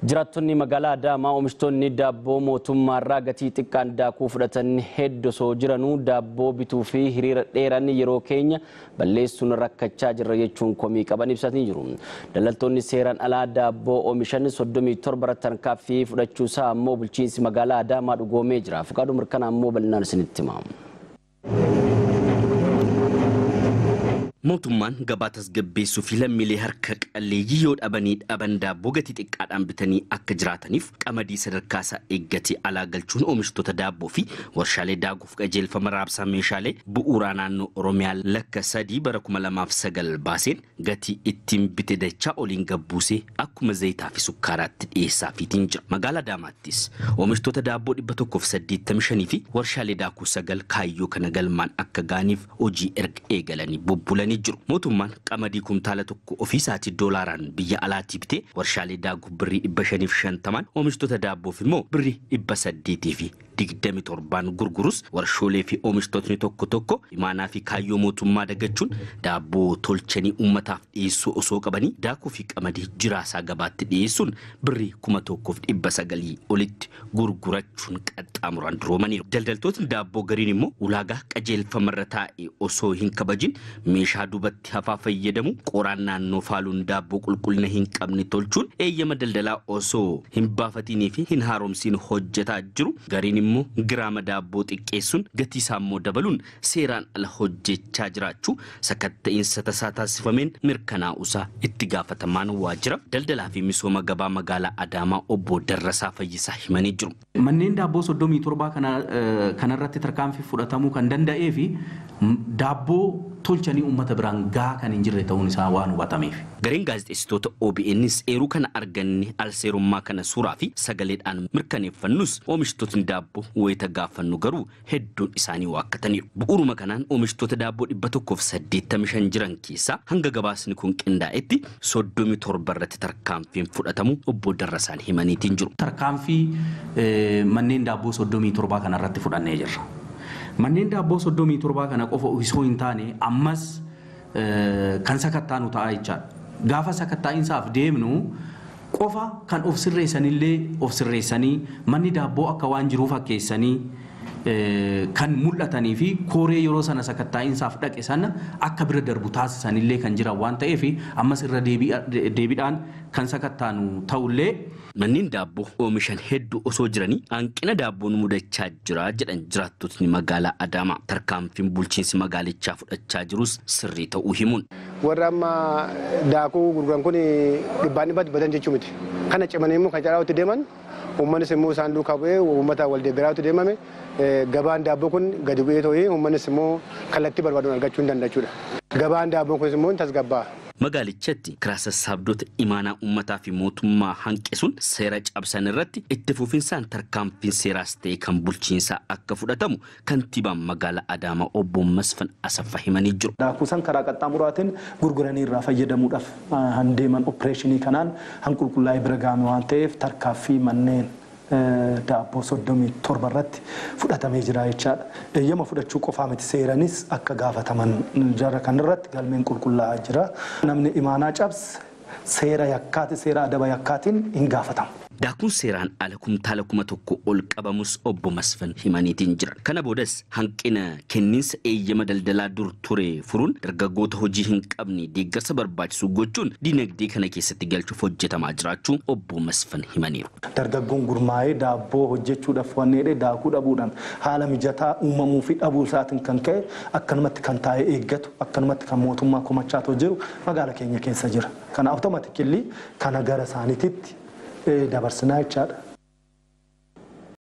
Jiraattonni magaalaa Adaamaa oomishtoonni daabboo mootummaarraa gatii xiqqaan daakuu fudhatan hedduu osoo jiranuu daabboo bituu fi hiriira dheeran yeroo keenya balleessuun rakkachaa jirra jechuun komii qaban ibsatanii jiru. Daldaltoonni seeraan alaa daabboo oomishan 37 irratti tarkaanfii fudhachuusaa ammoo bulchiinsi magaalaa Adaamaa dhugoomee jira. Fuqaaduu Mirkanaa ammoo bal'inaan isinitti hima. Mootummaan gabaa tasgabbeessuu fi lammiilee harka qalleeyyii yoo dhabanii dhaban daabboo gatii xiqqaadhaan bitanii akka jiraataniif qamadii sadarkaa isaa eeggate alaa galchuun oomishtoota daabboo fi warshaalee daakuuf qajeelfama raabsaa meeshaalee bu'uuraa naannoo Oromiyaa lakka 3 bara 2009 baaseen gatii ittiin bite dachaa oliin gabbuusee akkuma zayitaa fi sukkaaraatti dhiyeessaafiitiin jira. Magaalaa Adaamaattis oomishtoota daabboo 185 fi warshaalee daakuu 9 kaayyoo kana galmaan akka gaaniif hojii erga eegalanii bubbulanii jiru. Mootummaan qamadii kumtaala tokko ofiisaatii doolaaraan biyya alaatii bitee warshaalee daakuu birrii 550 oomishtoota daabboof immoo birrii 827 gurgurus warshoolee fi oomishtootni tokko tokko imaanaa fi kaayyoo mootummaa dagachuun daabboo tolchanii uummataaf dhiyeessuu osoo qabanii daakuu fi qamadii jiraasaa gabaatti dhiyeessuun birrii 1900 olitti gurgurachuun qaxxaamuraan duroomaniiru. Daldaltootni daabboo gariin immoo ulaagaa qajeelfamarra taa'e osoo hin kabajin meeshaa duubatti hafaa fayyadamu qoraan naannoo faaluun daabboo qulqullina hin qabne tolchuun eeyyama daldalaa osoo hin baafatinii fi hin haaromsiin hojjetaa jiru. Gariin immoo giraama daabboo xiqqeessuun gatii isaa immoo dabaluun seeraan ala hojjechaa jiraachuu sakatta'iinsa tasaa taasifameen mirkanaa'uusaa itti gaafatamaan waajjira daldalaa fi misooma gabaa magaalaa Adaamaa obbo Darrasaa Fayyisaa himanii jiru. Manneen daabboo 37 kanarratti tarkaanfii fudhatamuu kan danda'ee fi daabboo tolchanii uummata biraan gahaa kan hin jirre ta'uun isaa waan hubatameef. Gareen gaazexeessitoota OBNs eeruu kana arganne alseerummaa kana suuraa fi sagaleedhaan mirkaneeffannus oomishtootni daabboo wayita gaafannu garuu hedduun isaanii waakkataniiru. Bu'uuruma kanaan oomishtoota daabboo 185 jiran keessaa hanga gabaasni kun qindaa'etti 37 irratti tarkaanfiin fudhatamu obbo Darrasaan himaniitiin jiru. Tarkaanfii manneen daabboo 37 kanarratti fudhannee jirra. Manneen daabboo 37 kana qofa osoo hin taane ammas kan sakattaanu ta'a jechaadha. Gaafa sakattaa'insaaf deemnu qofa kan of sirreessanillee of sirreessanii manni daabboo akka waan jiruu fakkeessanii kan mul'atanii fi kooree yeroo sana sakattaa'insaaf dhaqe sana akka bira darbu taasisanillee kan jiran waan ta'eef ammas irra deebiidhaan kan sakattaanu ta'ullee. Manneen daabboo oomishan hedduu osoo jiranii hanqina daabboon mudachaa jira jedhan jiraattotni magaalaa Adaamaa. Tarkaanfiin bulchiinsi magaalichaa fudhachaa jirus sirrii ta'uu himuun. Warra amma daakuu gurguran kun dhibbaan dhibbatti badan jechuu miti. Kana cimanii immoo kan caalaa deeman uummannis immoo isaan duukaa bu'ee uummata wal deeggaraatu deemame gabaan daabboo kun gadi bu'ee ta'ee uummannis immoo kallattii barbaaduun argachuu hin danda'a. Gabaan daabboo kunis immoo tasgabbaa'a. Magaalichatti kiraa sassaabdota imaanaa uummataa fi mootummaa hanqisuun seera cabsan irratti itti fufinsaan tarkaanfiin seeraas ta'e kan bulchiinsaa akka fudhatamu kantiibaan magaalaa Adaamaa obbo Masfan Asaffaa himanii jiru. Daakuu san karaa qaxxaamuraatiin gurguranii irraa fayyadamuudhaaf han deeman opereeshinii kanaan han qulqullaa'ee bira gaame waan ta'eef tarkaaffii manneen daabboo 37 irratti fudhatamee jira jechaadha. Eeyyama fudhachuu qofaa miti seeranis akka gaafataman jara kanarratti galmeen qulqullaa'aa jira. Namni imaanaa cabse seera yakkaati seera adaba yakkaatiin hin gaafatamu. Daakuun seeraan ala kumtaala 1000 ol qabamus obbo Masfan himaniitiin jiran. Kana boodas hanqina kenniinsa eeyyama daldalaa dur ture furuun dargaggoota hojii hin qabne deeggarsa barbaachisu gochuun dinagdee kana keessatti galchuuf hojjetamaa jiraachuu obbo Masfan himaniiru. Dargaggoon gurmaa'ee daabboo hojjechuudhaaf wanneedhe daakuu dhabuudhaan haala mijataa uumamuu fi dhabuu isaatiin kan ka'e akkanumatti kan taa'ee eeggatu akkanumatti kan mootummaa komachaatoo jiru magaala keenya keessa jira. Kana awutomaatikilli kana gara isaaniititti dabarsinaa jechaadha.